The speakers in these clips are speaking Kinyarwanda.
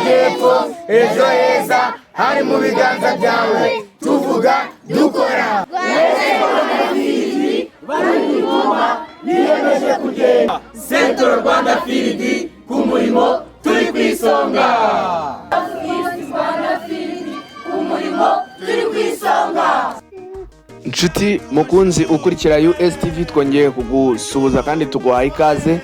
Majyepfo. Ejo heza hari mu biganza byawe. Tuvuga, dukora. Biyemeje kugenda. Central Rwanda Field, ku murimo turi ku isonga. Rwanda Field, ku murimo turi ku isonga. Inshuti mukunzi ukurikira USTV, twongeye kugusuhuza kandi tuguhaye ikaze.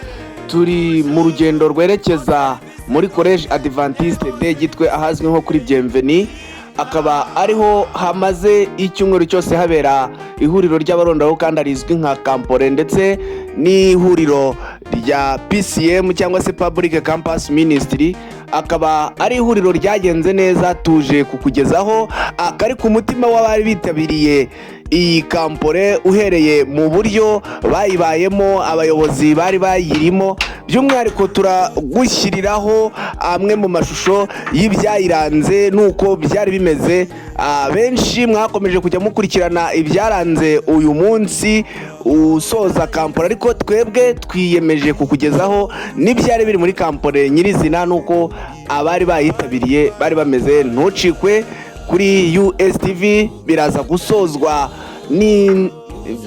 Turi mu rugendo rwerekeza muri Collège Adventiste de Gitwe, ahazwi nko kuri Bienvenue, akaba ariho hamaze icyumweru cyose habera ihuriro ry'abarondaruhu kandi rizwi nka Campore, ndetse n'ihuriro rya PCM cyangwa se Public Campus Ministry. Akaba ari ihuriro ryagenze neza. Tuje kukugezaho akari ku mutima w'abari bitabiriye iyi campore, uhereye mu buryo bayibayemo, abayobozi bari bayirimo. By'umwihariko turagushyiriraho amwe mu mashusho y'ibyayiranze n'uko byari bimeze. Benshi mwakomeje kujya mukurikirana ibyaranze uyu munsi usoza campore, ariko twebwe twiyemeje kukugezaho n'ibyari biri muri campore nyirizina n'uko abari bayitabiriye bari bameze. Ntucikwe kuri USTV. Biraza gusozwa ni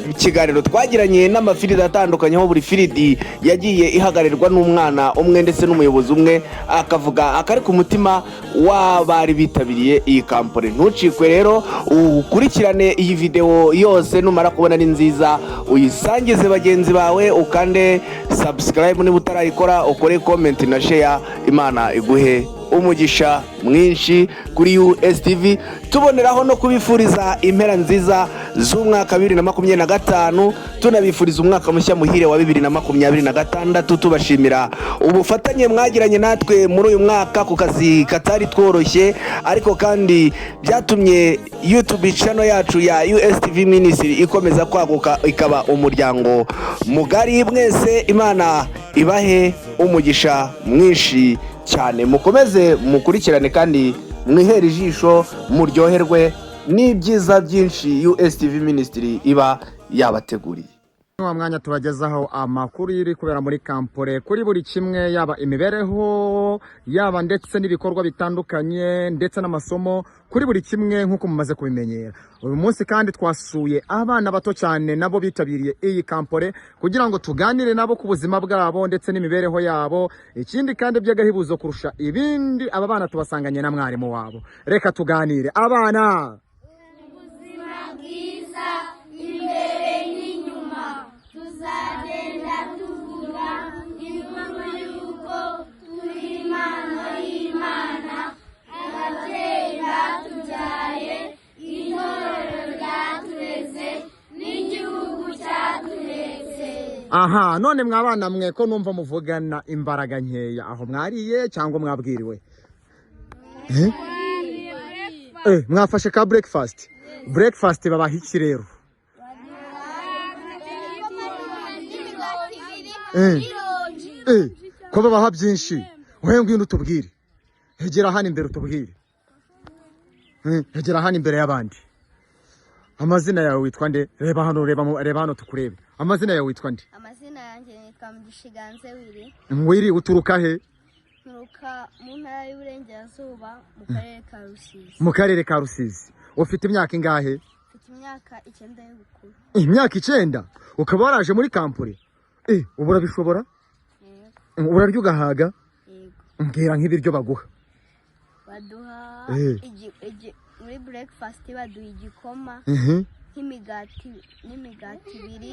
ikiganiro twagiranye n'ama field atandukanye, aho buri field yagiye ihagararirwa n'umwana umwe ndetse n'umuyobozi umwe, akavuga akari ku mutima w'abari bitabiriye iyi campore. Ntucikwe rero, ukurikirane iyi videwo yose. Numara kubona ari nziza, uyisangize bagenzi bawe, ukande subscribe niba utarayikora, ukore comment na share. Imana iguhe umugisha mwinshi kuri USTV. Tuboneraho no kubifuriza impera nziza z'umwaka 2025, tunabifuriza umwaka mushya muhire wa 2026, tubashimira ubufatanye mwagiranye natwe muri uyu mwaka ku kazi katari tworoshye, ariko kandi byatumye YouTube channel yacu ya USTV Ministry ikomeza kwaguka, ikaba umuryango mugari. Mwese Imana ibahe umugisha mwinshi cyane. Mukomeze mukurikirane kandi mwihere ijisho, muryoherwe n'ibyiza byinshi USTV Ministry iba yabateguriye. Wa mwanya tubagezaho amakuru iri kubera muri campore, kuri buri kimwe, yaba imibereho, yaba ndetse n'ibikorwa bitandukanye, ndetse n'amasomo, kuri buri kimwe nk'uko mumaze kubimenyera. Uyu munsi kandi twasuye abana bato cyane nabo bitabiriye iyi campore, kugira ngo tuganire nabo ku buzima bwabo ndetse n'imibereho yabo. Ikindi kandi by'agahebuzo kurusha ibindi, aba bana tubasanganye na mwarimu wabo. Reka tuganire abana. Ubuzima bwiza imbere n'inyuma, tuzagenda tuvuga inkuru y'uko turi impano y'Imana, ababyeyi batubyaye, itorero ryatureze n'igihugu cyatuhetse. Aha none mwabana mwe, ko numva muvugana imbaraga nkeya, aho mwariye cyangwa mwabwiriwe? Eh? Mwafashe ka breakfast? Breakfast babaha iki rero? Ko babaha byinshi, wowe ngwino utubwire. Hegera hano imbere utubwire. Hegera hano imbere y'abandi. Amazina yawe witwa nde? Reba hano, reba reba hano tukurebe. Amazina yawe witwa nde? Amazina yanjye nitwa Mugishiganze Wiri. Wiri, uturuka he? Nturuka mu Ntara y'Uburengerazuba, mu Karere ka Rusizi. Mu Karere ka Rusizi. Ufite imyaka ingahe? Mfite imyaka 9 y'ubukuru. Imyaka 9, ukaba waraje muri campore. Ubu urabishobora? Yego. Urarya ugahaga? Yego. Mbwira nk'ibiryo baguha. Baduha muri breakfast baduha igikoma, nk'imigati, n'imigati ibiri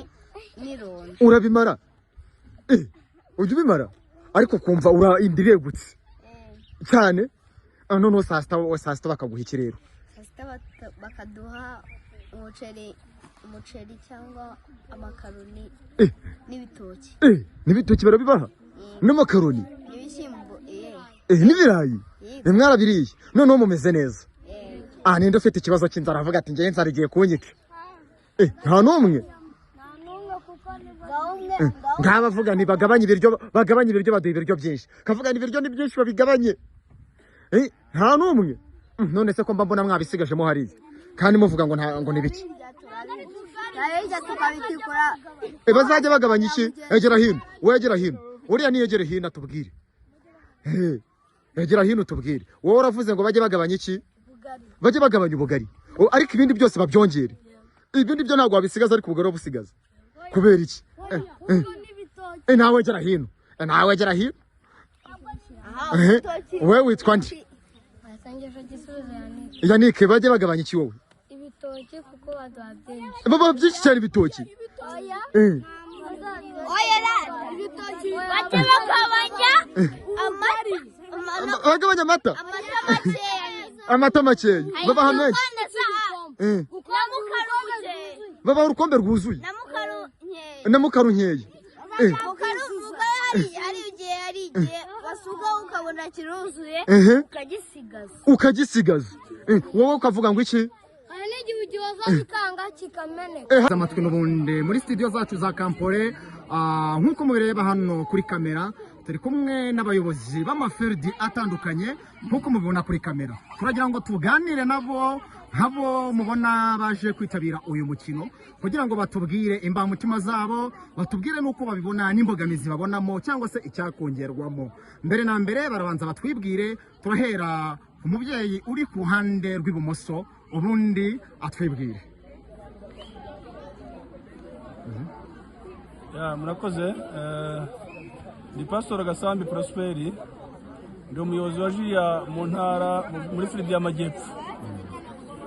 n'ironji. Urabimara? Ujya ubimara, ariko ukumva ura inda iregutse cyane. Noneho saa sita bakaguha iki rero? Saa sita bakaduha umuceri cyangwa amakaroni n'ibitoki. N'ibitoki barabibaha n'amakaroni? N'ibishyimbo. N'ibirayi? Yego. Mwarabiriye, noneho mumeze neza? Yego. Ninde ufite ikibazo cy'inzara, avuga ati: "Ngewe inzara igiye kunyica"? Nta n'umwe? Ngaba avuga nti bagabanye ibiryo, bagabanye ibiryo, baduha ibiryo byinshi. Kavuga ni ibiryo ni byinshi, babigabanye. Nta n'umwe? None se ko mba mbona mwabisigajemo hariya, kandi muvuga ngo nta, ngo ni biki? Turabirya tukabitikura. Bazajya bagabanya iki? Egera hino, wegera hino, uriya niyegere hino atubwire. Egera hino tubwire. Wowe uravuze ngo bajye bagabanya iki? Bajye bagabanya ubugari. Ariko ibindi byose babyongere. Ibindi byo ntabwo wabisigaza, ariko ubugari busigaza. Kubera iki? Nawe gera hino. Nawe gera hino. Wowe witwa nde? Masengesho Gisubizo Yannick. Yannick, bajye bagabanya iki wowe? Ibitoki, kuko baduha byinshi. Baba byinshi cyane ibitoki. Oya. Oya, ibitoki bajye bagabanya amata. Bagabanya amata. Amata makeya. Amata makeya. Babaha menshi. Na mukaru mukeya. Babaha urukombe rwuzuye. Na mukaru nkeya. Na mukaru nkeya. Mukaru hari igihe wasuka ukabona kiruzuye, ukagisigaza. Ukagisigaza. Wowe ukavuga ngo iki? Hari n'igihe ugihoza kikanga kikameneka. Amatwi n'ubundi muri studio zacu za Kampore, nk'uko mubireba hano kuri kamera, turi kumwe n'abayobozi b'amaferdi atandukanye. Nk'uko mubibona kuri kamera, turagira ngo tuganire nabo, nk'abo mubona baje kwitabira uyu mukino, kugira ngo batubwire imbamutima zabo, batubwire n'uko babibona n'imbogamizi babonamo cyangwa se icyakongerwamo. Mbere na mbere barabanza batwibwire. Turahera ku mubyeyi uri ku ruhande rw'ibumoso, ubundi atwibwire. Ya, murakoze. Ni Pastor Gasambi Prosperi, ndi umuyobozi wa jiya mu ntara muri Filidi y'Amajyepfo.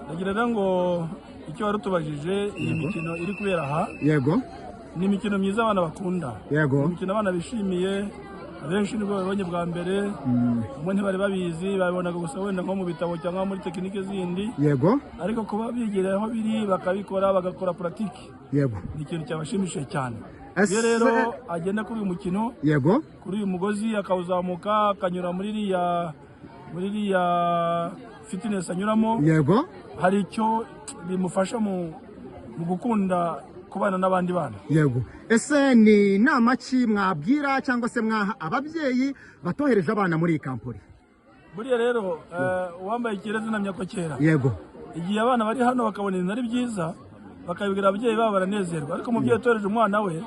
Ndagira rero ngo icyo wari utubajije, iyi mikino iri kubera aha ni imikino myiza abana bakunda. Ni imikino abana bishimiye, abenshi nibwo babibonye bwa mbere, umwe ntibari babizi, babibonaga gusa wenda nko mu bitabo cyangwa muri tekinike zindi, ariko kuba bigira aho biri bakabikora, bagakora puratike, ni ikintu cyabashimishije cyane. Iyo rero agenda kuri uyu mukino, kuri uyu mugozi, akawuzamuka, akanyura muri iriya fitness anyuramo, hari icyo bimufasha mu gukunda kubana n'abandi bana. Ese ni inama ki mwabwira cyangwa se mwaha ababyeyi batohereje abana muri iyi kampuri? Buriya rero uwambaye ikirezi namya ko kera. Igihe abana bari hano bakabona ibintu ari byiza, bakabibwira ababyeyi babo, baranezerwa. Ariko umubyeyi utohereje umwana we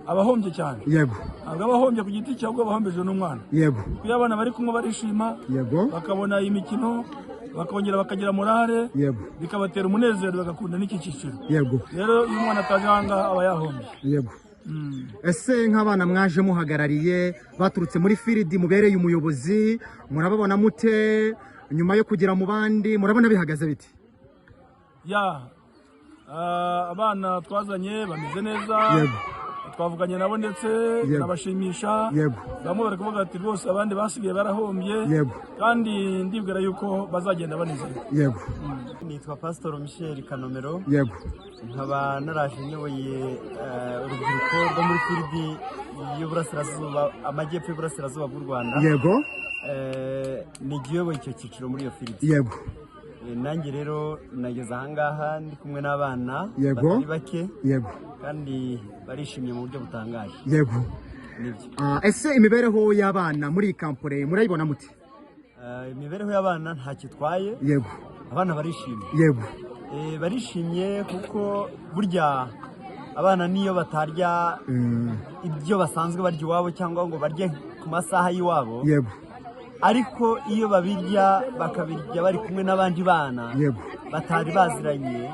aba ahombye cyane. Ntabwo aba ahombye ku giti cye, ahubwo aba ahombeje n'umwana. Iyo abana bari kumwe barishima, bakabona imikino, bakongera bakagira morale, bikabatera umunezero, bagakunda n'iki cyiciro. Rero iyo umwana ataje aha ngaha aba yahombye. Ese nk'abana mwaje muhagarariye baturutse muri firidi mubereye umuyobozi, murababona mute nyuma yo kugera mu bandi? Murabona bihagaze bite? Ya, abana twazanye bameze neza. Twavuganye nabo ndetse nabashimisha. Bamwe bari kuvuga ati rwose abandi basigaye barahombye. Kandi ndibwira yuko bazagenda banezerewe. Nitwa Pastor Michel Kanomero. Nkaba naraje nyoboye urubyiruko rwo muri firidi y'Uburasirazuba, Amajyepfo y'Uburasirazuba bw'u Rwanda. Ni igiyoboye icyo cyiciro muri iyo firidi. Nanjye rero nageze ahangaha ndi kumwe n'abana batari bake. Kandi barishimye mu buryo butangaje. Nibyo. Ese imibereho y'abana muri iyi kampure murayibona mute? Imibereho y'abana ntacyo itwaye. Abana barishimye. Barishimye kuko burya abana niyo batarya ibyo basanzwe barya iwabo cyangwa ngo barye ku masaha y'iwabo. Ariko iyo babirya bakabirya bari kumwe n'abandi bana batari baziranye,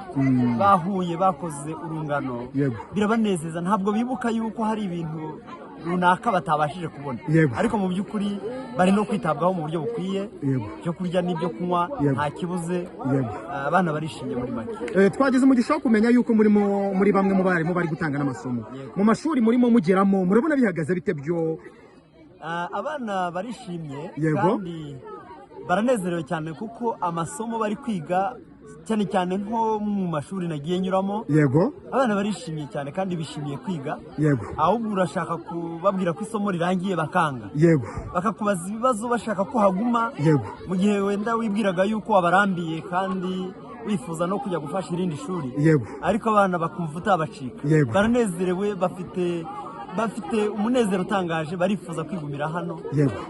bahuye bakoze urungano, birabanezeza. Ntabwo bibuka yuko hari ibintu runaka batabashije kubona. Ariko mu by'ukuri bari no kwitabwaho mu buryo bukwiye. Ibyo kurya n'ibyo kunywa nta kibuze. Abana barishimye muri make. Twagize umugisha wo kumenya yuko murimo muri bamwe mu barimu bari gutanga n'amasomo mu mashuri murimo mugeramo, murabona bihagaze bite byo? Abana barishimye kandi baranezerewe cyane kuko amasomo bari kwiga, cyane cyane nko mu mashuri nagiye nyuramo, abana barishimye cyane kandi bishimiye kwiga. Ahubwo urashaka kubabwira ko isomo rirangiye bakanga. Bakakubaza ibibazo bashaka ko haguma. Mu gihe wenda wibwiraga yuko wabarambiye kandi wifuza no kujya gufasha irindi shuri. Ariko abana bakumva utabacika. Baranezerewe, bafite Bafite umunezero utangaje, barifuza kwigumira hano.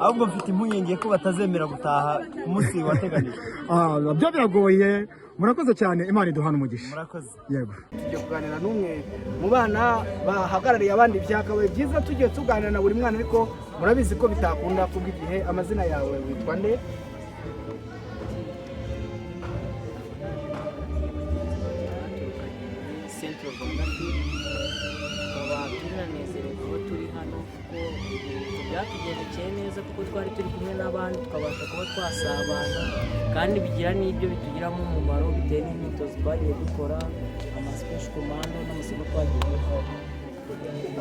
Ahubwo mfite impungenge ko batazemera gutaha ku munsi wateganijwe. Ah, byo biragoye. Murakoze cyane, Imana iduhana umugisha. Murakoze. Yego. Tugiye kuganira n'umwe mu bana bahagarariye abandi. Byakabaye byiza tugiye tuganira na buri mwana, ariko murabizi ko bitakunda kubw'igihe. Amazina yawe, witwa nde? Central Rwanda Field, tukaba tunanezerewe kuba turi hano, kuko ibintu byatugendekeye neza, kuko twari turi kumwe n'abandi, tukabasha kuba twasabana, kandi bigira n'ibyo bitugiramo umumaro bitewe n'imyitozo twagiye dukora, ama special commando n'amasomo twagiye dukora.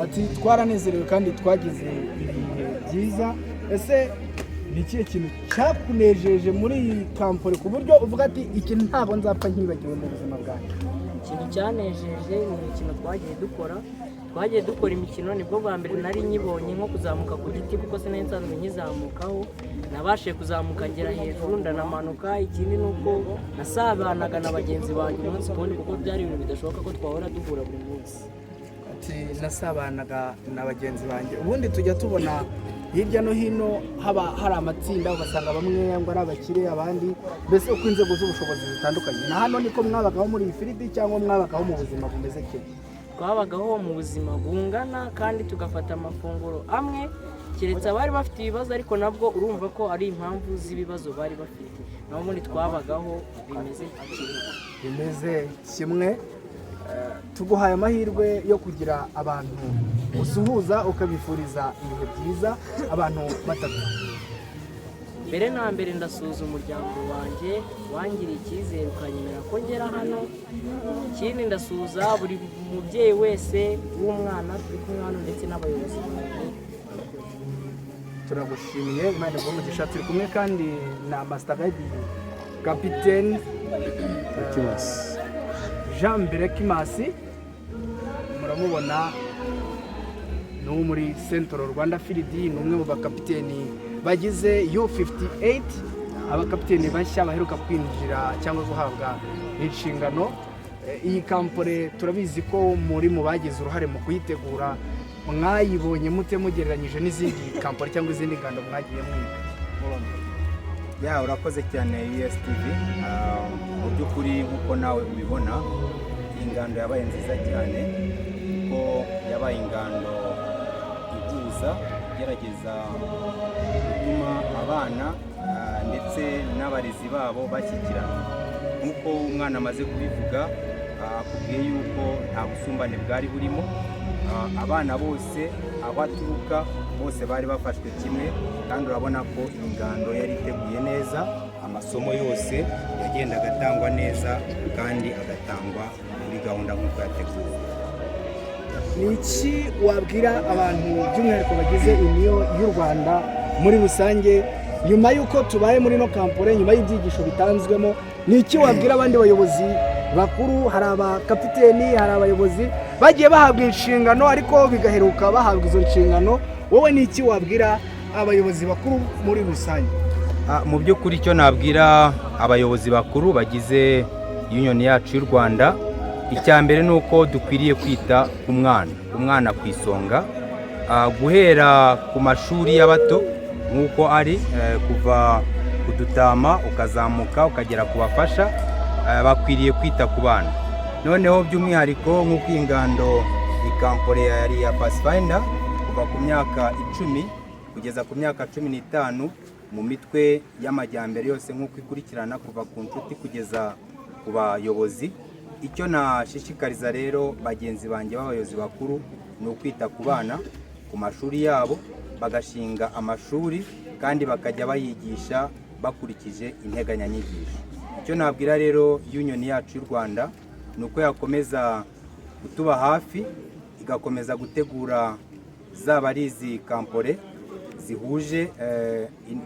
Ati twaranezerewe kandi twagize ibihe byiza. Ese ni ikihe kintu cyakunejeje muri iyi kampore, ku buryo uvuga ati iki ntabwo nzapfa nkibagiwe mu buzima bwanjye? Ikintu cyanejeje ni imikino twagiye dukora. Twagiye dukora imikino, nibwo bwa mbere nari nyibonye, nko kuzamuka ku giti, kuko sinari nsanzwe nkizamukaho. Nabashije kuzamuka ngera hejuru, ndanamanuka. Ikindi ni uko nasabanaga na bagenzi banjye umunsi ku wundi, kuko byari ibintu bidashoboka ko twahora duhura buri munsi. Ati nasabanaga na bagenzi banjye. Ubundi tujya tubona hirya no hino haba hari amatsinda, ugasanga bamwe ngo ari abakire, abandi, mbese uko inzego z'ubushobozi zitandukanye. Na hano niko mwabagaho muri iyi field, cyangwa mwabagaho mu buzima bumeze kimwe? Twabagaho mu buzima bungana, kandi tugafata amafunguro amwe, keretse abari bafite ibibazo, ariko nabwo urumva ko ari impamvu z'ibibazo bari bafite. Naho ubundi twabagaho bimeze kimwe. Bimeze kimwe. Tuguhaye amahirwe yo kugira abantu usuhuza, ukabifuriza ibihe byiza, abantu batatu. Mbere na mbere ndasuhuza umuryango wanjye wangiriye icyizere ukanyemera ko ngera hano. Ikindi, ndasuhuza buri mubyeyi wese w'umwana turi kumwe hano, ndetse n'abayobozi banjye. Turagushimiye, Imana iguhe umugisha. Turi kumwe kandi na Master Guide Kapitene Jean Berekimasi. Muramubona, ni uwo muri Central Rwanda Field, ni umwe mu bakapiteni bagize U58, abakapiteni bashya baheruka kwinjira cyangwa guhabwa inshingano. Iyi kampore turabizi ko muri mu bagize uruhare mu kuyitegura. Mwayibonye mute mugereranyije n'izindi kampore cyangwa izindi ngando mwagiye mwiga mubamo? Ya, urakoze cyane USTV. Mu by'ukuri, nk'uko nawe ubibona, iyi ngando yabaye nziza cyane, kuko yabaye ingando ihuza, igerageza gutuma abana ndetse n'abarezi babo bashyikirana. Nk'uko umwana amaze kubivuga, akubwiye yuko nta busumbane bwari burimo. Abana bose aho aturuka bose bari bafashwe kimwe, kandi urabona ko ingando yari iteguye neza, amasomo yose yagendaga atangwa neza kandi agatangwa muri gahunda nk'uko yateguwe. Ni iki wabwira abantu, by'umwihariko bagize Union y'u Rwanda muri rusange, nyuma y'uko tubaye muri ino kampore, nyuma y'ibyigisho bitanzwemo? Ni iki wabwira abandi bayobozi bakuru? Hari abakapiteni, hari abayobozi bagiye bahabwa inshingano, ariko bigaheruka bahabwa izo nshingano. Wowe ni iki wabwira abayobozi bakuru muri rusange? Mu by'ukuri, icyo nabwira abayobozi bakuru bagize Union yacu y'u Rwanda, icya mbere ni uko dukwiriye kwita ku mwana, umwana ku isonga. Guhera ku mashuri y'abato nk'uko ari kuva ku dutama ukazamuka ukagera ku bafasha, bakwiriye kwita ku bana. Noneho by'umwihariko, nk'uko iyi ngando ikampore yari iya Pathfinder kuva ku myaka 10 kugeza ku myaka 15, mu mitwe y'amajyambere yose nk'uko ikurikirana kuva ku nshuti kugeza ku bayobozi. Icyo nashishikariza rero bagenzi banjye b'abayobozi bakuru ni ukwita ku bana ku mashuri yabo, bagashinga amashuri kandi bakajya bayigisha bakurikije integanyanyigisho. Icyo nabwira rero Union yacu y'u Rwanda ni uko yakomeza kutuba hafi, igakomeza gutegura zaba ari izi kampore zihuje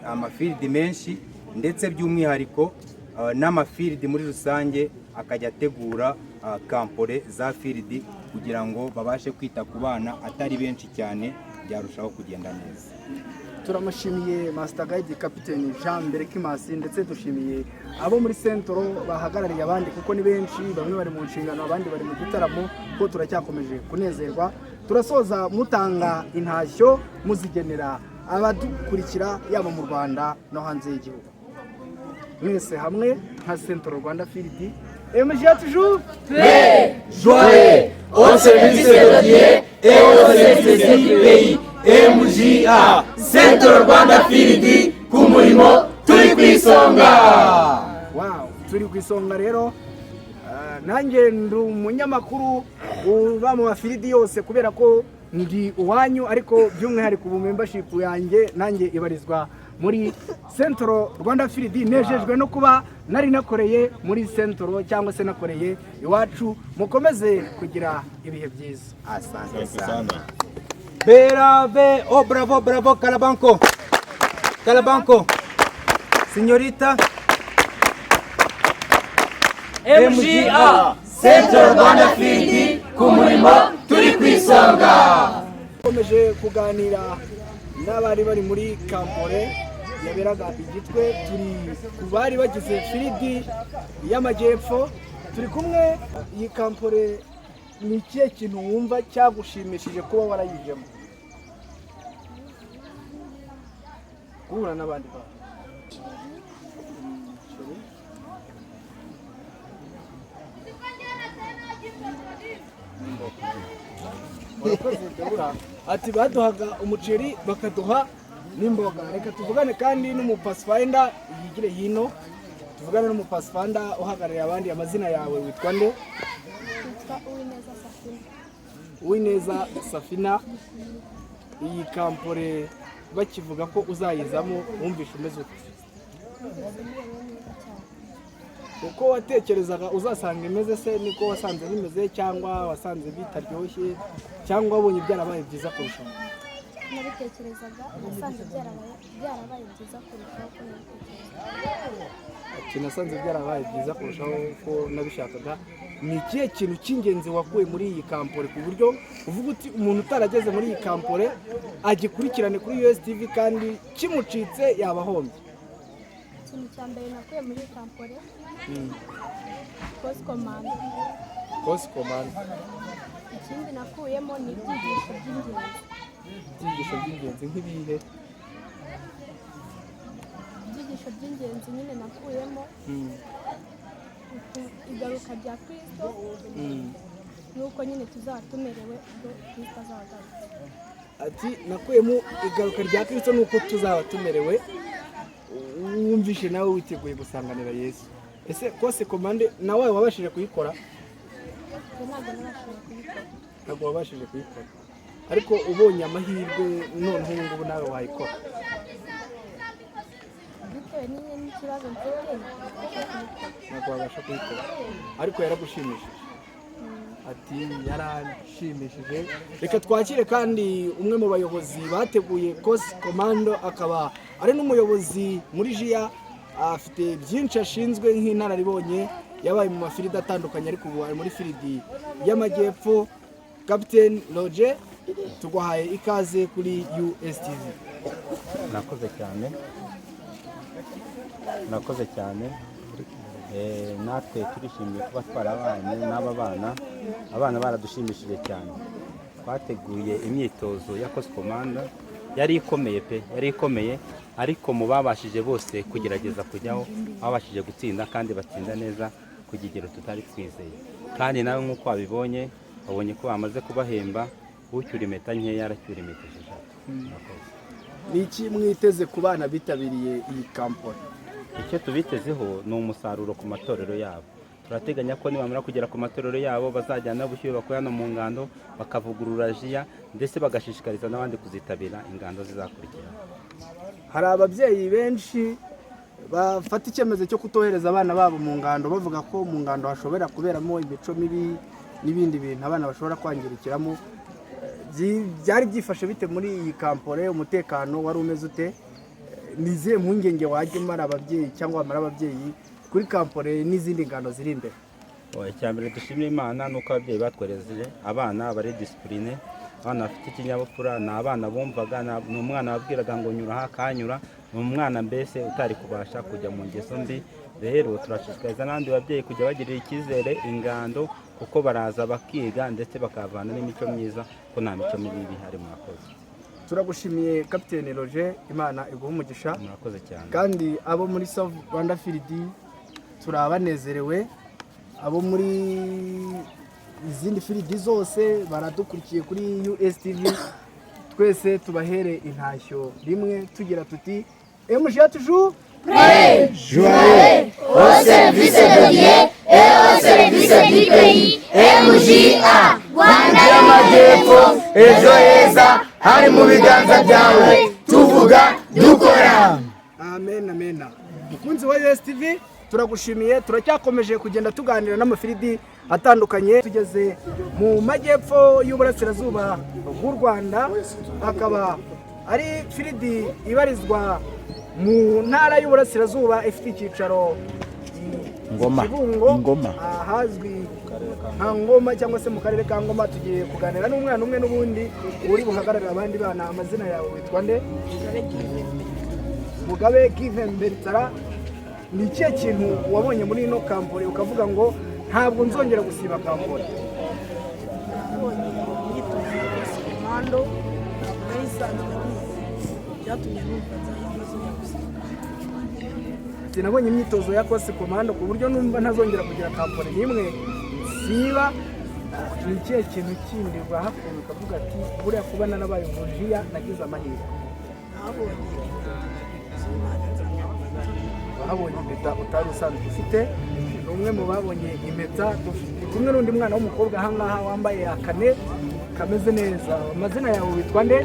ama field menshi, ndetse by'umwihariko n'ama field muri rusange akajya ategura kampore za field, kugira ngo babashe kwita ku bana atari benshi cyane, byarushaho kugenda neza. Turamushimiye Master Guide Captain Jean Berekimasi, ndetse dushimiye abo muri Centro bahagarariye abandi, kuko ni benshi, bamwe bari mu nshingano, abandi bari mu gitaramo, ko turacyakomeje kunezerwa. Turasoza mutanga intashyo muzigenera abadukurikira, yaba mu Rwanda no hanze y'igihugu, mwese hamwe nka Central Rwanda Field MGA toujours. Joyeux au service de Dieu et au service du pays. MJA Central Rwanda Field, ku murimo turi ku isonga. Wow, turi ku isonga rero. Nanjye ndi umunyamakuru uba mu mafield yose kubera ko ndi uwanyu, ariko by'umwihariko ubu membership yanjye nanjye ibarizwa muri Central Rwanda Field. Nejejwe no kuba nari nakoreye muri Central cyangwa se nakoreye iwacu. Mukomeze kugira ibihe byiza. Asante sana. Brave, oh bravo, bravo, Calabanco. Calabanco. Señorita. MGA Central Rwanda Field, ku murimo turi ku isonga. Dukomeje kuganira n'abari bari muri campore yaberaga i Gitwe. Turi ku bari bagize field y'Amajyepfo, turi kumwe. Iyi campore, ni ikihe kintu wumva cyagushimishije kuba warayijemo? Guhura n'abandi bantu. Chérie. Urakoze, Debura. Ati baduhaga umuceri, bakaduha n'imboga. Reka tuvugane kandi n'umupathfinder, yigire hino tuvugane n'umupathfinder uhagarariye abandi. Amazina yawe witwa nde? Witwa Uwineza Safina. Uwineza Safina, iyi campore bakivuga ko uzayizamo wumvishe umeze ute? Numvise merewe neza cyane. Uko watekerezaga uzasanga imeze se niko wasanze bimeze, cyangwa wasanze bitaryoshye, cyangwa wabonye byarabaye byiza kurushaho? Nabitekerezaga, nasanze byarabaye byiza kurushaho uko nabitekerezaga. Ati nasanze byarabaye byiza kurushaho uko nabishakaga. Ni ikihe kintu cy'ingenzi wakuye muri iyi campore ku buryo uvuga uti umuntu utarageze muri iyi campore agikurikirane kuri USTV, kandi kimucitse yaba ahombye? Ikintu cya mbere nakuye muri iyi campore, course commando. Course commando. Ikindi nakuyemo ni ibyigisho by'ingenzi. Ibyigisho by'ingenzi nk'ibihe? Ibyigisho by'ingenzi nyine nakuyemo, igaruka rya Kirisito, nuko nyine tuzaba tumerewe ubwo Kirisito azaba agarutse. Ati nakuyemo igaruka rya Kirisito nuko tuzaba tumerewe. Wumvishe nawe witeguye gusanganira Yesu. Ese course commando nawe wabashije kuyikora? Njye ntabwo nabashije kuyikora. Ntabwo wabashije kuyikora, ariko ubonye amahirwe noneho ubu ngubu nawe wayikora? Bitewe nyine n'ikibazo mfite, ntabasha kuyikora. Ntabwo wabasha kuyikora, ariko yaragushimishije. Ati yaranshimishije. Reka twakire kandi umwe mu bayobozi bateguye course commando, akaba ari n'umuyobozi muri JIA, afite byinshi ashinzwe nk'inararibonye, yabaye mu mafield atandukanye, ariko ubu ari muri field y'Amajyepfo. Captain Roger, tuguhaye ikaze kuri USTV. Murakoze cyane, murakoze cyane. Natwe turishimiye kuba twarabanye n'aba bana. Abana baradushimishije cyane. Twateguye imyitozo ya course commando, yari ikomeye pe, yari ikomeye, ariko mu babashije bose kugerageza kujyaho babashije gutsinda, kandi batsinda neza ku kigero tutari twizeye. Kandi nawe nk'uko wabibonye, wabonye ko bamaze kubahemba, ucyura impeta nkeya aracyura impeta 6. Murakoze. Ni iki mwiteze ku bana bitabiriye iyi campore? Icyo tubitezeho ni umusaruro ku matorero yabo. Turateganya ko nibamara kugera ku matorero yabo bazajyana ubushyuhe bakuye hano mu ngando, bakavugurura JIA, ndetse bagashishikariza n'abandi kuzitabira ingando zizakurikira. Hari ababyeyi benshi bafata icyemezo cyo kutohereza abana babo mu ngando, bavuga ko mu ngando hashobora kuberamo imico mibi n'ibindi bintu abana bashobora kwangirikiramo. Byari byifashe bite muri iyi campore? Umutekano wari umeze ute? Ni izihe mpungenge wajya umara ababyeyi cyangwa wamara ababyeyi kuri campore n'izindi ngando ziri imbere? Icya mbere dushimira Imana ni uko ababyeyi batwohereje abana bari discipline, abana bafite ikinyabupfura. Ni abana bumvaga, ni umwana wabwiraga ngo nyura aha akanyura, ni umwana mbese utari kubasha kujya mu ngeso mbi. Rero turashishikariza n'abandi babyeyi kujya bagirira icyizere ingando. Kuko baraza bakiga ndetse bakavana n'imico myiza, ko nta mico mibi iba ihari. Murakoze. Turagushimiye, Kapitene Roger, Imana iguha umugisha. Murakoze cyane. Kandi abo muri South Rwanda Field turabanezerewe, abo muri izindi field zose baradukurikiye kuri USTV, twese tubahere intashyo rimwe tugira tuti: "MJA toujours Prêt, joyeux, au service de Dieu et au service du pays. MJA, Rwanda y'Amajyepfo, ejo heza hari mu biganza byawe. Tuvuga, dukora." Amen, amen. Mukunzi wa USTV, turagushimiye. Turacyakomeje kugenda tuganira n'amafield atandukanye. Tugeze mu majyepfo y'uburasirazuba bw'u Rwanda, akaba ari field ibarizwa mu ntara y'uburasirazuba, ifite icyicaro i Ngoma. Kibungo, Ngoma. ahazwi nka Ngoma cyangwa se mu karere ka Ngoma. Tugiye kuganira n'umwana umwe n'ubundi uri buhagararire abandi bana. Amazina yawe witwa nde? Mugabe Given Bertara. Ni ikihe kintu wabonye muri ino campore ukavuga ngo ntabwo nzongera gusiba campore? Nabonye imyitozo ya course commando, ntabwo nari isanzwe nyizi, byatumye numva ntazongera gusiba. Ati: "Nabonye imyitozo ya course commando ku buryo numva ntazongera kugira campore n'imwe nsiba." Ni ikihe kintu kindi wahakura ukavuga ati: "Buriya kuba narabaye umujiya nagize amahirwe"? Nabonye impeta z'Imana. Wahabonye impeta utari usanzwe ufite. Ni umwe mu babonye impeta. Turi kumwe n'undi mwana w'umukobwa ahangaha wambaye akane kameze neza. Amazina yawe witwa nde?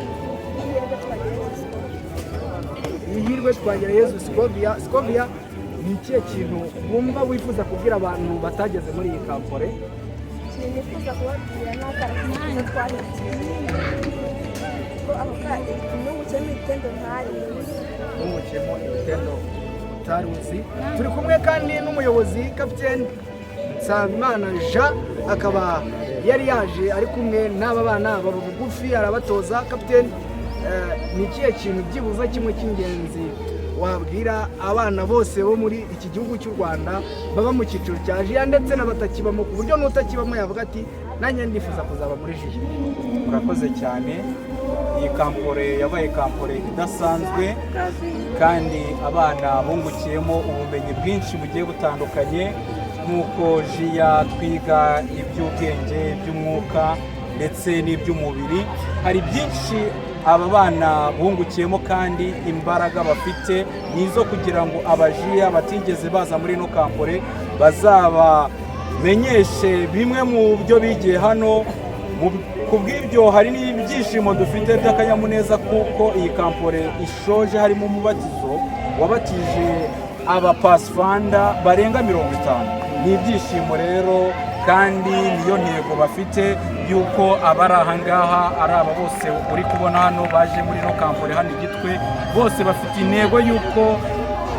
Ihirwe Twagira Yezu Scovia. Scovia, ni ikihe kintu wumva wifuza kubwira abantu batageze muri iyi campore? Ikintu nifuza kubabwira ni akarasisi twahigiye, ko ako nungukiyemo ibitendo ntarizi. Wungukiyemo ibitendo utari uzi. Turi kumwe kandi n'umuyobozi, Kapiteni Nsabimana Jean, akaba yari yaje ari kumwe n'aba bana baba bugufi arabatoza. Kapiteni, ni ikihe kintu byibuze kimwe cy'ingenzi wabwira abana bose bo muri iki gihugu cy'u Rwanda baba mu cyiciro cya jiya ndetse n'abatakibamo, ku buryo n'utakibamo yavuga ati: "Nanjye ndifuza kuzaba muri jiya"? Murakoze cyane. Iyi campore yabaye campore idasanzwe, kandi abana bungukiyemo ubumenyi bwinshi bugiye butandukanye. Nk'uko jiya twiga iby'ubwenge, iby'umwuka ndetse n'iby'umubiri, hari byinshi aba bana bungukiyemo, kandi imbaraga bafite ni izo kugira ngo abajiya batigeze baza muri ino campore bazabamenyeshe bimwe mu byo bigiye hano. Ku bw'ibyo hari n'ibyishimo dufite by'akanyamuneza, kuko iyi campore ishoje harimo umubatizo wabatije abapasifanda barenga 50. Ni ibyishimo rero, kandi niyo ntego bafite y'uko abari aha ngaha, ari aba bose uri kubona hano baje muri ino campore hano i Gitwe, bose bafite intego y'uko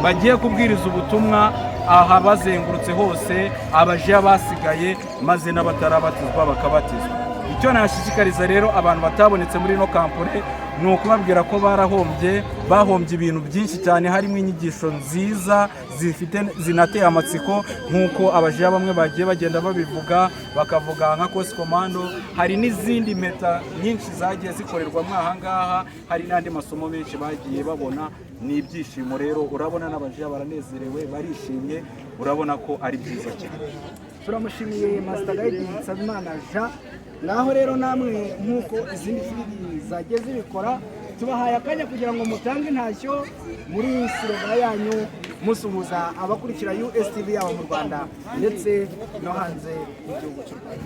bagiye kubwiriza ubutumwa aha bazengurutse hose, abajiya basigaye, maze n'abatarabatizwa bakabatizwa. Icyo nashishikariza rero abantu batabonetse muri ino campore ni ukubabwira ko barahombye, bahombye ibintu byinshi cyane, harimo inyigisho nziza zifite zinateye amatsiko, nk'uko abajiya bamwe bagiye bagenda babivuga, bakavuga nka course commando. Hari n'izindi mpeta nyinshi zagiye zikorerwamo aha ngaha, hari n'andi masomo menshi bagiye babona. Ni ibyishimo rero, urabona n'abajiya baranezerewe, barishimye, urabona ko ari byiza cyane. Turamushimiye Master Guide Nsabimana Jean. Ngaho rero namwe, nk'uko izindi field zagiye zibikora, tubahaye akanya kugira ngo mutange intashyo muri slogan yanyu, musuhuza abakurikira USTV yaba mu Rwanda ndetse no hanze y'igihugu cy'u Rwanda.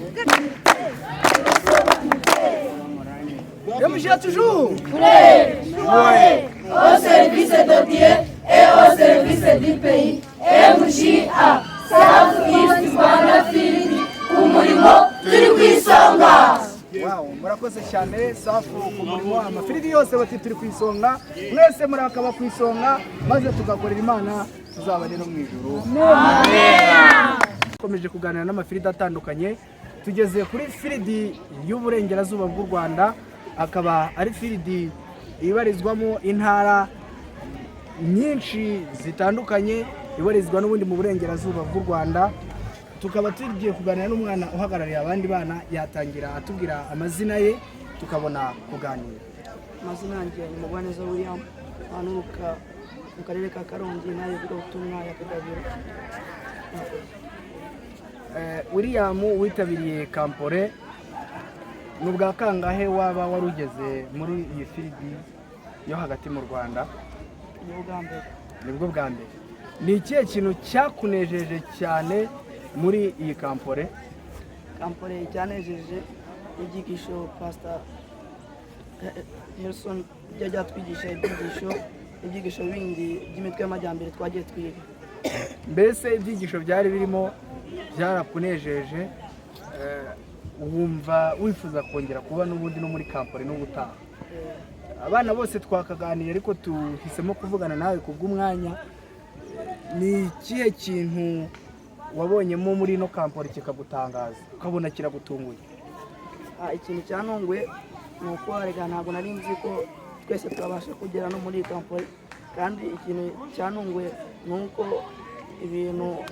MJA toujours Prêt, joyeux, au service de Dieu et au service du pays. MJA, South East Rwanda Field, ku murimo turi ku isonga. Wow, murakoze cyane. Safu ku murimo, amafield yose bati turi ku isonga. Mwese murakaba ku isonga, maze tugakorera Imana, tuzaba rero mu ijuru. Dukomeje kuganira n'amafield atandukanye, tugeze kuri field y'uburengerazuba bw'u Rwanda, akaba ari field ibarizwamo intara nyinshi zitandukanye, ibarizwa n'ubundi mu burengerazuba bw'u Rwanda. Tukaba tugiye kuganira n'umwana uhagarariye abandi bana. Yatangira atubwira amazina ye, tukabona kuganira. Amazina yanjye ni Mugwaneza William, nturuka mu karere ka Karongi, nayo ivugabutumwa ya Kagabiro. William, witabiriye campore, ni ubwa kangahe waba wari ugeze muri iyi field yo hagati mu Rwanda? Ni ubwa mbere. Nibwo bwa mbere. Ni ikihe kintu cyakunejeje cyane muri iyi campore? Campore cyanejeje ibyigisho Pastor Nelson yajya atwigisha, ibyigisho bindi by'imitwe y'amajyambere twagiye twiga. Mbese ibyigisho byari birimo byarakunejeje, wumva wifuza kongera kuba n'ubundi no muri campore n'ubutaha. Abana bose twakaganiye, ariko tuhisemo kuvugana nawe ku bw'umwanya. Ni ikihe kintu wabonyemo muri ino campore kikagutangaza, ukabona kiragutunguye? Ikintu cyantunguye ni uko rega ntabwo nari nzi ko twese twabasha kugera no muri iyi campore. Kandi ikintu cyantunguye ni uko ibintu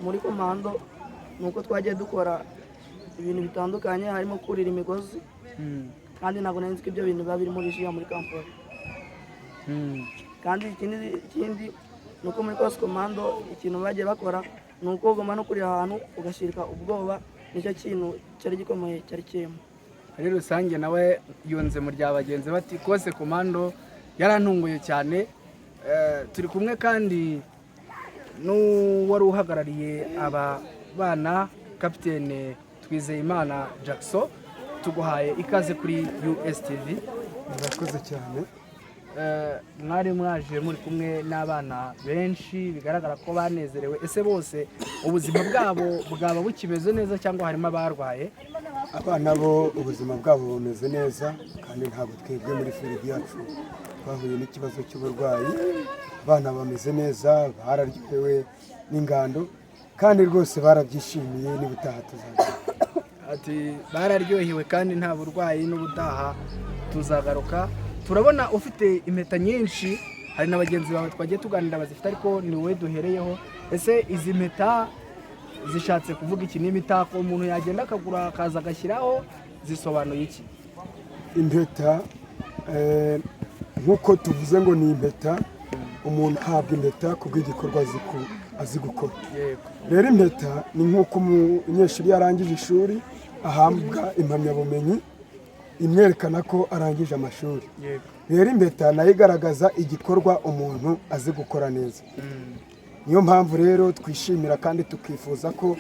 muri komando, ni uko twagiye dukora ibintu bitandukanye, harimo kurira imigozi, kandi ntabwo nari nzi ko ibyo bintu biba biri muri jiya, muri campore. Kandi ikindi ni uko muri course commando ikintu bagiye bakora ni uko ugomba no kurira ahantu ugashirika ubwoba. Nicyo kintu cyari gikomeye cyari kirimo. Muri rusange nawe yunze mu rya bagenzi bati course commando yarantunguye cyane. Turi kumwe kandi n'uwari uhagarariye aba bana, Kapitene Twizeyimana Jackson. Tuguhaye ikaze kuri USTV. Murakoze cyane. Mwari mwaje muri kumwe n'abana benshi, bigaragara ko banezerewe. Ese bose ubuzima bwabo bwaba bukimeze neza cyangwa harimo abarwaye? Abana bo ubuzima bwabo bumeze neza, kandi ntabwo twebwe muri field yacu twahuye n'ikibazo cy'uburwayi. Abana bameze neza, bararyohewe n'ingando kandi rwose barabyishimiye. N'ubutaha tuzagaruka. Ati bararyohewe kandi nta burwayi, n'ubutaha tuzagaruka. Turabona ufite impeta nyinshi, hari na bagenzi bawe twagiye tuganira bazifite, ariko ni wowe duhereyeho. Ese izi mpeta zishatse kuvuga iki? Ni imitako umuntu yagenda akagura akaza agashyiraho? Zisobanuye iki? Impeta, nk'uko tuvuze ngo ni impeta, umuntu ahabwa impeta ku bw'igikorwa azi gukora. Rero impeta ni nk'uko umunyeshuri iyo arangije ishuri ahabwa impamyabumenyi imwerekana ko arangije amashuri. Rero impeta nayo igaragaza igikorwa umuntu azi gukora neza. Niyo mpamvu rero twishimira kandi tukifuza ko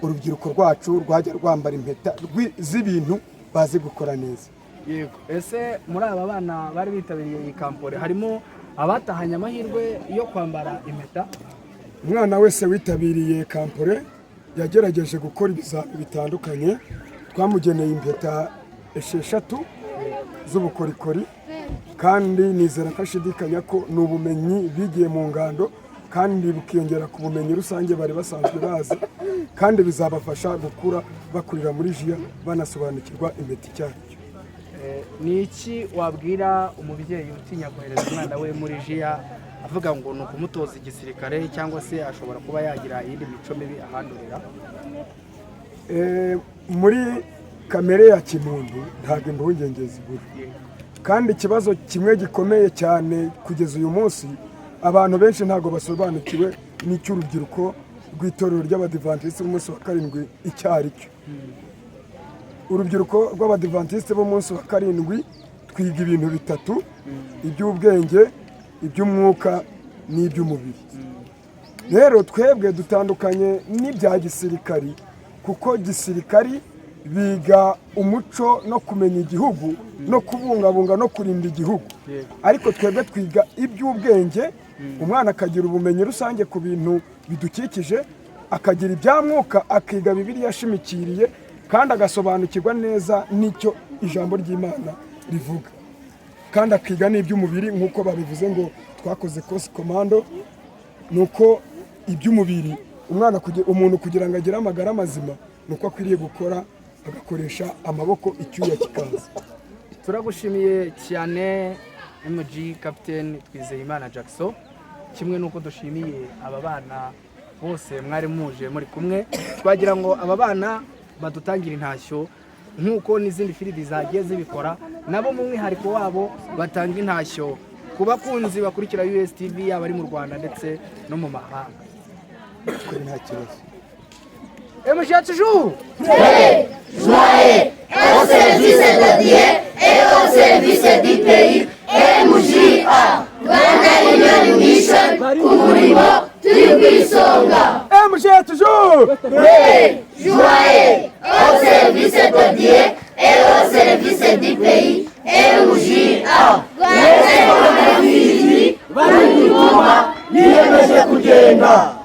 urubyiruko rwacu rwajya rwambara impeta z'ibintu bazi gukora neza. Yego. Ese muri aba bana bari bitabiriye iyi campore harimo abatahanye amahirwe yo kwambara impeta? Umwana wese witabiriye campore yagerageje gukora ibizami bitandukanye, twamugeneye impeta 6 z'ubukorikori. Kandi nizera ko ashidikanya ko ni ubumenyi bigiye mu ngando, kandi bukiyongera ku bumenyi rusange bari basanzwe bazi, kandi bizabafasha gukura bakurira muri jiya banasobanukirwa impeta icyo ari cyo. Ni iki wabwira umubyeyi utinya kohereza umwana we muri jiya, avuga ngo ni ukumutoza igisirikare cyangwa se ashobora kuba yagira iyindi mico mibi ahandurira? Muri kamere ya kimuntu ntabwo impungenge zibura. Kandi ikibazo kimwe gikomeye cyane kugeza uyu munsi, abantu benshi ntabwo basobanukiwe n'icy'urubyiruko rw'itorero ry'Abadivantisiti b'umunsi wa karindwi icyo ari cyo. Urubyiruko rw'Abadivantisiti b'umunsi wa karindwi twiga ibintu bitatu: iby'ubwenge, iby'umwuka n'iby'umubiri. Rero twebwe dutandukanye n'ibya gisirikari, kuko gisirikari biga umuco no kumenya igihugu no kubungabunga no kurinda igihugu, ariko twebwe twiga iby'ubwenge. Umwana akagira ubumenyi rusange ku bintu bidukikije, akagira ibya mwuka, akiga Bibiliya ashimikiriye, kandi agasobanukirwa neza n'icyo ijambo ry'Imana rivuga, kandi akiga n'iby'umubiri. Nk'uko babivuze ngo twakoze course commando, ni uko iby'umubiri umwana umuntu kugira ngo agire amagara mazima ni uko akwiriye gukora, agakoresha amaboko, icyuya kikaza. Turagushimiye cyane, MG Captain Twizeyimana Jackson, kimwe n'uko dushimiye aba bana. Bose mwari muje muri kumwe. Twagira ngo aba bana badutangire intashyo nk'uko n'izindi field zagiye zibikora, nabo mu mwihariko wabo batanga intashyo ku bakunzi bakurikira USTV, yaba ari mu Rwanda ndetse no mu mahanga. Kuri nta kibazo. MJA toujours. Joyeux, au service de Dieu et au service du pays. MJA, Rwanda Union Mission, ku murimo turi ku isonga. MJA toujours. Joyeux, au service de Dieu et au service du pays. MJA, Rwanda Bari gutuma niyemeje kugenda.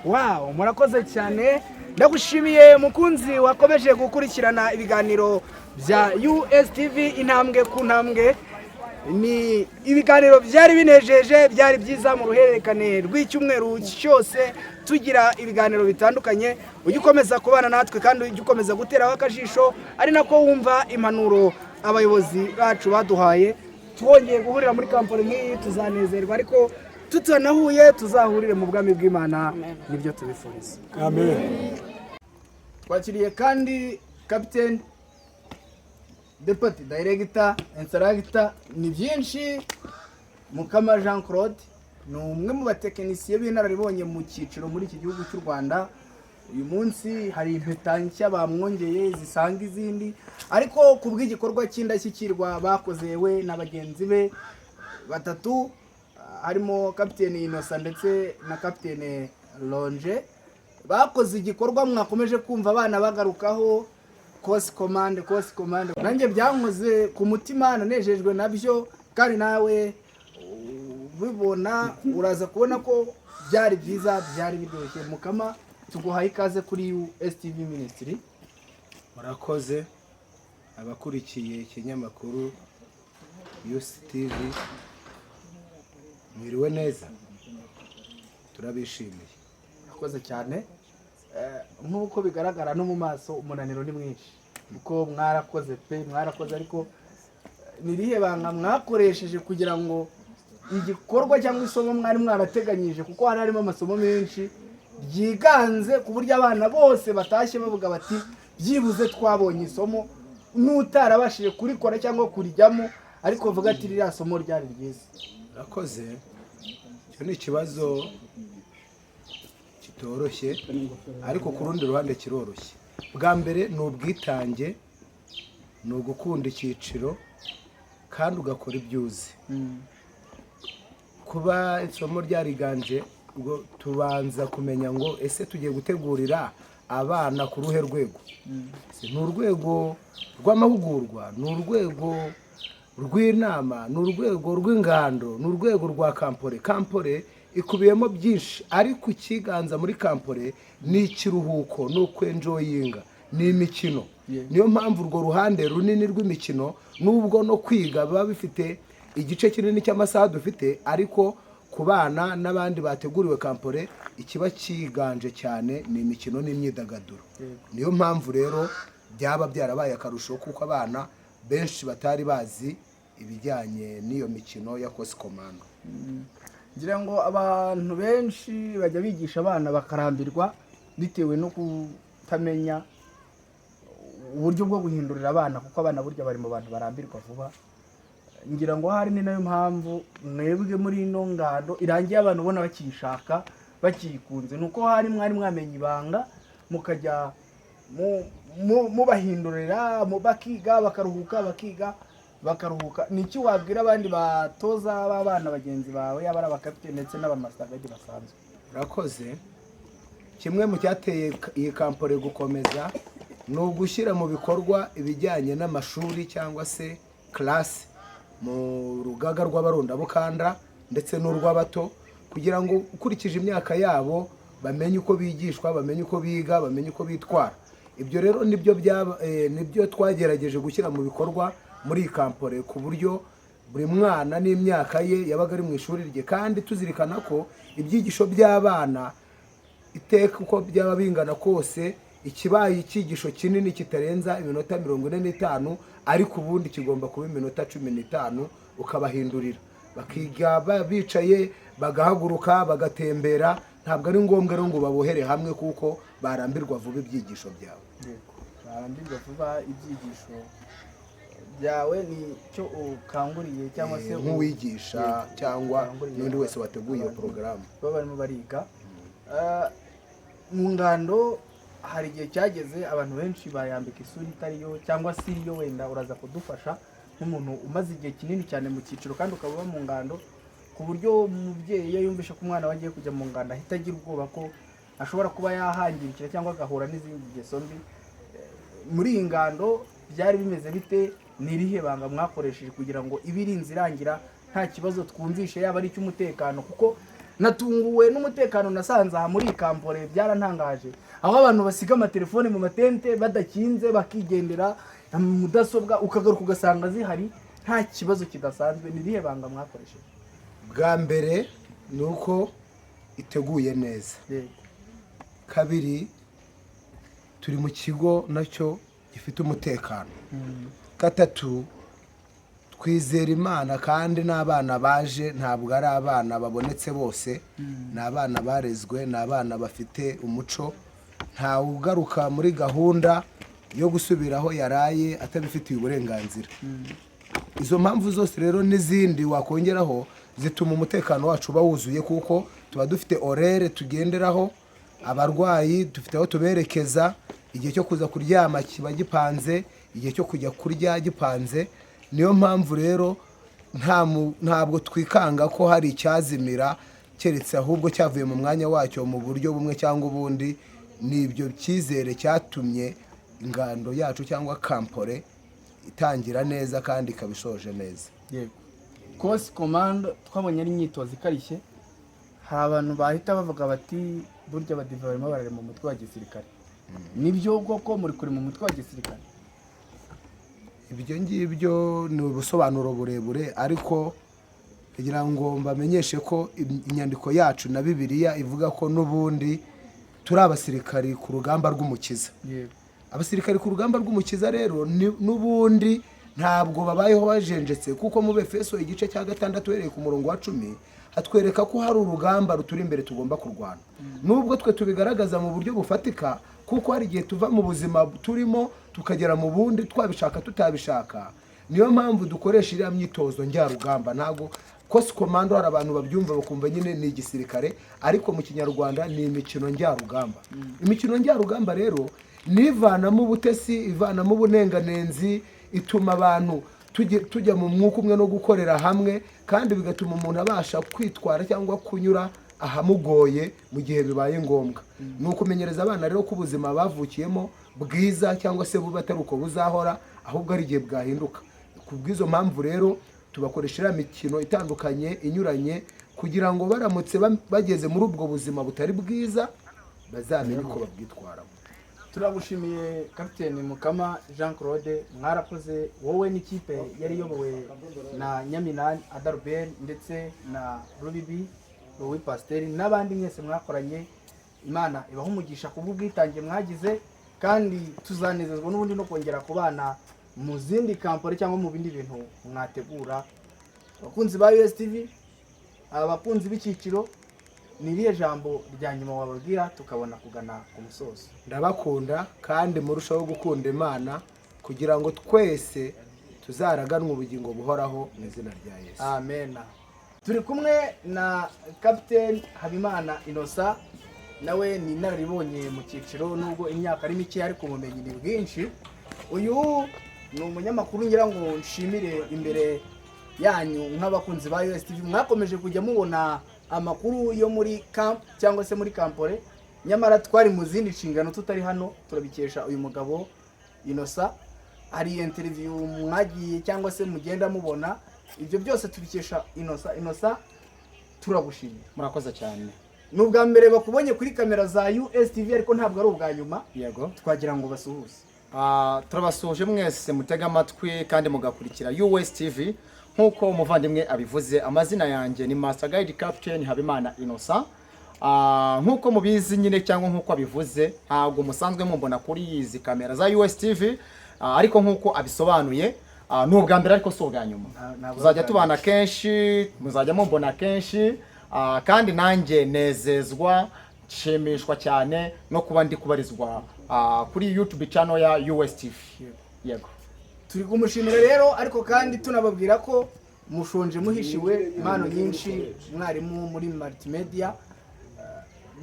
Wow, murakoze cyane. Ndagushimiye mukunzi wakomeje gukurikirana ibiganiro bya USTV intambwe ku ntambwe. Ni ibiganiro byari binejeje, byari byiza mu ruhererekane rw'icyumweru cyose tugira ibiganiro bitandukanye. Ujye ukomeza kubana natwe kandi ujye ukomeza guteraho akajisho, ari nako wumva impanuro abayobozi bacu baduhaye. Twongeye guhurira muri kampani nk'iyi tuzanezerwa, ariko tutanahuye tuzahurire mu bwami bw'Imana, nibyo tubifuriza. Amen. Twakiriye kandi kapiteni, deputy director, instructor, ni byinshi, Mukama Jean Claude. Ni umwe mu batekinisiye b'inararibonye mu cyiciro muri iki gihugu cy'u Rwanda. Uyu munsi hari impeta nshya bamwongeye zisanga izindi, ariko ku bw'igikorwa cy'indashyikirwa bakoze we na bagenzi be batatu, harimo kapiteni Innocent ndetse na kapiteni Longe, bakoze igikorwa mwakomeje kumva abana bagarukaho, course commando. Course commando nanjye byankoze ku mutima, nanejejwe nabyo, kandi nawe ubibona uraza kubona ko byari byiza, byari biryoshye. Mukama, tuguhaye ikaze kuri USTV Ministry. Murakoze. Abakurikiye ikinyamakuru UCTV, mwiriwe neza, turabishimiye. Murakoze cyane. Nk'uko bigaragara no mu maso, umunaniro ni mwinshi kuko mwarakoze pe, mwarakoze. Ariko ni irihe banga mwakoresheje kugira ngo igikorwa cyangwa isomo mwari mwarateganyije, kuko hari harimo amasomo menshi, ryiganze ku buryo abana bose batashye bavuga bati: "Byibuze twabonye isomo," n'utarabashije kurikora cyangwa kurijyamo ariko bavuga ati: "Ririya somo ryari ryiza"? Murakoze. Icyo ni ikibazo kitoroshye, ariko ku rundi ruhande kiroroshye. Bwa mbere ni ubwitange, ni ugukunda icyiciro kandi ugakora ibyo uzi. Kuba isomo ryariganje, ubwo tubanza kumenya ngo: ese tugiye gutegurira abana ku ruhe rwego? Ni urwego rw'amahugurwa, ni urwego rw'inama, ni urwego rw'ingando, ni urwego rwa campore? Campore ikubiyemo byinshi, ariko ikiganza muri campore ni ikiruhuko, ni ukwenjoyinga, ni imikino. Niyo mpamvu urwo ruhande runini rw'imikino, nubwo no kwiga biba bifite igice kinini cy'amasaha dufite, ariko ku bana n'abandi bateguriwe campore, ikiba cyiganje cyane ni imikino n'imyidagaduro. Niyo mpamvu rero byaba byarabaye akarusho, kuko abana benshi batari bazi ibijyanye n'iyo mikino ya course commando. Ngira ngo abantu benshi bajya bigisha abana bakarambirwa bitewe no kutamenya uburyo bwo guhindurira abana, kuko abana burya bari mu bantu barambirwa vuba. Ngira ngo hari ni nayo mpamvu mwebwe muri ino ngando irangiye abantu ubona bakiyishaka, bakiyikunze, ni uko hari mwari mwamenye ibanga, mukajya mubahindurira, bakiga bakaruhuka, bakiga bakaruhuka. Ni iki wabwira abandi batoza b'abana bagenzi bawe, yaba ari abakapiteni ndetse n'abamaster guide basanzwe? Urakoze. Kimwe mu cyateye iyi campore gukomeza ni ugushyira mu bikorwa ibijyanye n'amashuri cyangwa se class mu rugaga rw'abarundabukanda ndetse n'urw'abato, kugira ngo ukurikije imyaka yabo bamenye uko bigishwa, bamenye uko biga, bamenye uko bitwara. Ibyo rero nibyo twagerageje gushyira mu bikorwa muri iyi campore, ku buryo buri mwana n'imyaka ye yabaga ari mu ishuri rye, kandi tuzirikana ko ibyigisho by'abana iteka uko byaba bingana kose, ikibaye icyigisho kinini kitarenza iminota 45, ariko ubundi kigomba kuba iminota 15, ukabahindurira bakiga bicaye, bagahaguruka, bagatembera. Ntabwo ari ngombwa rero ngo babohere hamwe, kuko barambirwa vuba ibyigisho byawe. Yego, barambirwa vuba ibyigisho byawe. Ni cyo ukanguriye cyangwa se Nk'uwigisha cyangwa ukanguriye n'undi wese wateguye iyo porogaramu. Baba barimo bariga. Mu ngando hari igihe cyageze abantu benshi bayambika isura itari yo cyangwa se iyo wenda uraza kudufasha nk'umuntu umaze igihe kinini cyane mu cyiciro kandi ukaba uba mu ngando, ku buryo umubyeyi iyo yumvishe ko umwana we agiye kujya mu ngando ahita agira ubwoba ko ashobora kuba yahangirikira cyangwa agahura n'izindi ngeso mbi. Muri iyi ngando byari bimeze bite? Ni irihe banga mwakoresheje kugira ngo ibe irinze irangira nta kibazo twumvishe, yaba ari icy'umutekano? Kuko natunguwe n'umutekano nasanze aha muri iyi kampore, byarantangaje, aho abantu basiga amatelefone mu matente badakinze bakigendera, mudasobwa ukagaruka ugasanga zihari nta kibazo kidasanzwe. Ni irihe banga mwakoresheje? Bwa mbere ni uko iteguye neza. Kabiri, turi mu kigo nacyo gifite umutekano. Gatatu, twizera Imana, kandi n'abana baje ntabwo ari abana babonetse bose, ni abana barezwe, ni abana bafite umuco. Ntawe ugaruka muri gahunda yo gusubira aho yaraye atabifitiye uburenganzira. Izo mpamvu zose rero n'izindi wakongeraho zituma umutekano wacu uba wuzuye, kuko tuba dufite horaire tugenderaho. Abarwayi dufite aho tuberekeza, igihe cyo kuza kuryama kiba gipanze, igihe cyo kujya kurya gipanze. Niyo mpamvu rero ntabwo twikanga ko hari icyazimira, keretse ahubwo cyavuye mu mwanya wacyo mu buryo bumwe cyangwa ubundi. Ni ibyo cyizere cyatumye ingando yacu cyangwa kampore itangira neza kandi ikaba ishoje neza. Yego, Course Commando twabonye ari imyitozo ikarishye. Hari abantu bahita bavuga bati: "Burya abadive barimo bararema umutwe wa gisirikare." Nibyo koko muri kure mu mutwe wa gisirikare? Ibyo ngibyo ni ubusobanuro burebure, ariko kugira ngo mbamenyeshe ko inyandiko yacu na Bibiliya ivuga ko n'ubundi turi abasirikari ku rugamba rw'Umukiza. Abasirikari ku rugamba rw'Umukiza rero n'ubundi ntabwo babayeho bajenjetse, kuko mu Befeso igice cya 6 uhereye ku murongo wa 10 hatwereka ko hari urugamba ruturi imbere tugomba kurwana, nubwo twe tubigaragaza mu buryo bufatika, kuko hari igihe tuva mu buzima turimo tukagera mu bundi twabishaka tutabishaka. Niyo mpamvu dukoresha iriya myitozo njyarugamba. Ntabwo Course Commando, hari abantu babyumva bakumva nyine ni igisirikare, ariko mu Kinyarwanda ni imikino njyarugamba. Imikino njyarugamba rero nivanamo ubutesi, ivanamo ubunenganenzi, ituma abantu tujya mu mwuka umwe no gukorera hamwe, kandi bigatuma umuntu abasha kwitwara cyangwa kunyura ahamugoye mu gihe bibaye ngombwa. Ni ukumenyereza abana rero ko ubuzima bavukiyemo bwiza cyangwa se buba atari uko buzahora, ahubwo ari igihe bwahinduka. Ku bw'izo mpamvu rero tubakoresha iriya mikino itandukanye inyuranye, kugira ngo baramutse bageze muri ubwo buzima butari bwiza bazamenye uko babwitwaramo. Turagushimiye, Kapiteni Mukama Jean Claude, mwarakoze wowe n'ikipe yari iyobowe na Nyaminani Adalbert ndetse na Rubibi Louis Pasiteri n'abandi mwese mwakoranye. Imana ibaha umugisha kubw'ubwitange mwagize, kandi tuzanezezwa n'ubundi no kongera kubana mu zindi kampore cyangwa mu bindi bintu mwategura. Abakunzi ba USTV, abakunzi b'icyiciro, ni irihe jambo rya nyuma wababwira tukabona kugana ku musozo? Ndabakunda, kandi murushaho gukunda Imana kugira ngo twese tuzaraganwe ubugingo buhoraho mu izina rya Yesu. Amena. Turi kumwe na Kapiteni Habimana Innocent, nawe ni inararibonye mu cyiciro, nubwo imyaka ari mike ariko ubumenyi ni bwinshi. Uyu ni umunyamakuru ngira ngo nshimire imbere yanyu nk'abakunzi ba USTV. Mwakomeje kujya mubona amakuru yo muri camp cyangwa se muri kampore, nyamara twari mu zindi nshingano tutari hano. Turabikesha uyu mugabo Innocent. Hari interview mwagiye cyangwa se mugenda mubona, ibyo byose tubikesha Innocent. Innocent, turagushimira. Murakoze cyane. Ni ubwa mbere bakubonye kuri kamera za USTV, ariko ntabwo ari ubwa nyuma. Twagira ngo basuhuze. Turabasuhuje mwese mutega amatwi kandi mugakurikira USTV. Nk'uko umuvandimwe abivuze, amazina yanjye ni Master Guide Captain Habimana Innocent. Nk'uko mubizi nyine cyangwa nk'uko abivuze, ntabwo musanzwe mumbona kuri izi kamera za USTV, ariko nk'uko abisobanuye, ni ubwa mbere ariko si ubwa nyuma. Ntabwo Tuzajya ari ubwa tubana kenshi, muzajya mumbona kenshi. Kandi nanjye nezezwa, nshimishwa cyane no kuba ndi kubarizwa kuri YouTube channel ya USTV. Yego. Turi kumushimira rero, ariko kandi tunababwira ko mushonje muhishiwe impano nyinshi. Umwarimu muri multimedia,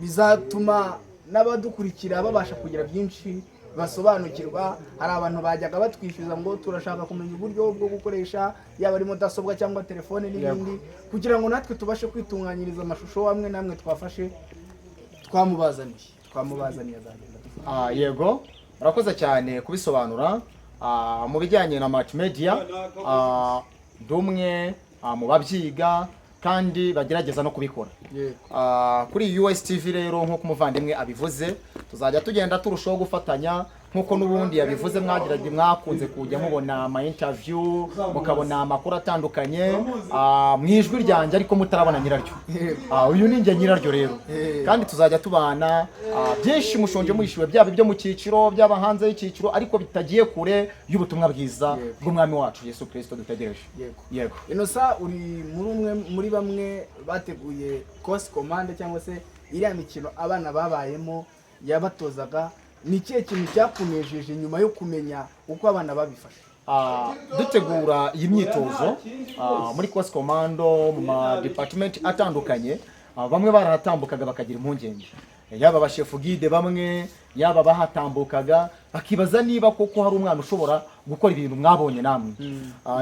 bizatuma n'abadukurikira babasha kugira byinshi basobanukirwa. Hari abantu bajyaga batwishyuza ngo turashaka kumenya uburyo bwo gukoresha, yaba ari mudasobwa cyangwa telefone n'ibindi, kugira ngo natwe tubashe kwitunganyiriza amashusho amwe n'amwe twafashe. Twamubazaniye, azagenda adufasha. Yego, murakoze cyane kubisobanura. Mu bijyanye na multimedia, ndi umwe mu babyiga kandi bagerageza no kubikora. Kuri USTV rero, nk'uko umuvandimwe abivuze, tuzajya tugenda turushaho gufatanya nk'uko n'ubundi yabivuze. Mwagiraga mwakunze kujya mubona ama interview, mukabona amakuru atandukanye mu ijwi ryanjye, ariko mutarabona nyiraryo. Uyu ni njye nyiraryo rero, kandi tuzajya tubana byinshi. Mushonje muhishiwe, byaba ibyo mu cyiciro, byaba hanze y'icyiciro, ariko bitagiye kure y'ubutumwa bwiza bw'umwami wacu Yesu Kirisito dutegereje. Yego. Inosa, uri muri umwe muri bamwe bateguye Course Commando, cyangwa se iriya mikino abana babayemo yabatozaga. Ni ikihe kintu cyakunejeje nyuma yo kumenya uko abana babifashe? Dutegura iyi myitozo muri Course Commando mu ma department atandukanye, bamwe barahatambukaga bakagira impungenge, yaba abashefu guide bamwe, yaba bahatambukaga bakibaza niba koko hari umwana ushobora gukora ibintu mwabonye namwe.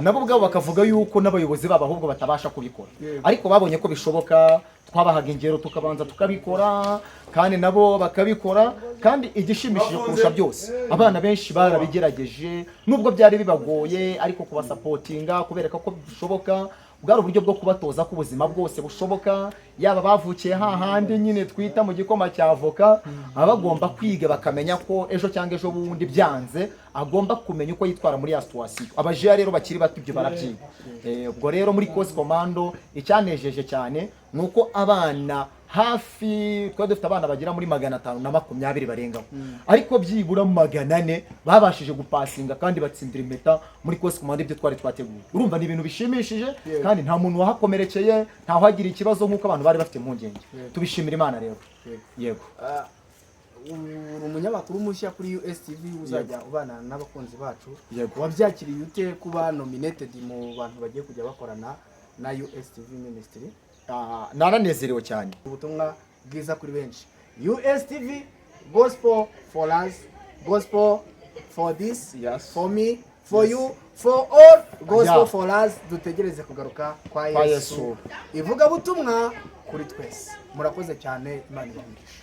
Nabo ubwabo bakavuga yuko n'abayobozi babo ahubwo batabasha kubikora. Ariko babonye ko bishoboka. Twabahaga ingero, tukabanza tukabikora, kandi nabo bakabikora. Kandi igishimishije kurusha byose, abana benshi barabigerageje nubwo byari bibagoye, ariko kubasapotinga, kubereka ko bishoboka, bwari uburyo bwo kubatoza ko ubuzima bwose bushoboka. Yaba bavukiye hahandi nyine twita mu gikoma cya avoka, baba bagomba kwiga bakamenya ko ejo cyangwa ejo bundi byanze agomba kumenya uko yitwara muri ya situation. Abajeya rero bakiri bato ibyo barabyiga. Ubwo rero muri Course Commando icyanejeje cyane ni uko abana hafi, twari dufite abana bagera muri 520 barengaho, ariko byibura 400 babashije gupasinga kandi batsindira impeta muri Course Commando ibyo twari twateguye. Urumva ni ibintu bishimishije, kandi nta muntu wahakomerekeye, ntawagira ikibazo nk'uko abantu bari bafite impungenge. Tubishimira Imana rero. Yego. Uri umunyamakuru mushya kuri USTV uzajya ubana n'abakunzi bacu. Yego. Wabyakiriye ute kuba nominated mu bantu bagiye kujya bakorana na USTV Ministry? Naranezerewe cyane. Ubutumwa bwiza kuri benshi. USTV, gospel for us, gospel for this, for me, for you, for all, gospel for us. Dutegereze kugaruka kwa Kwa Yesu. Yesu. Ivugabutumwa kuri twese. Murakoze cyane, Imana ibahe umugisha.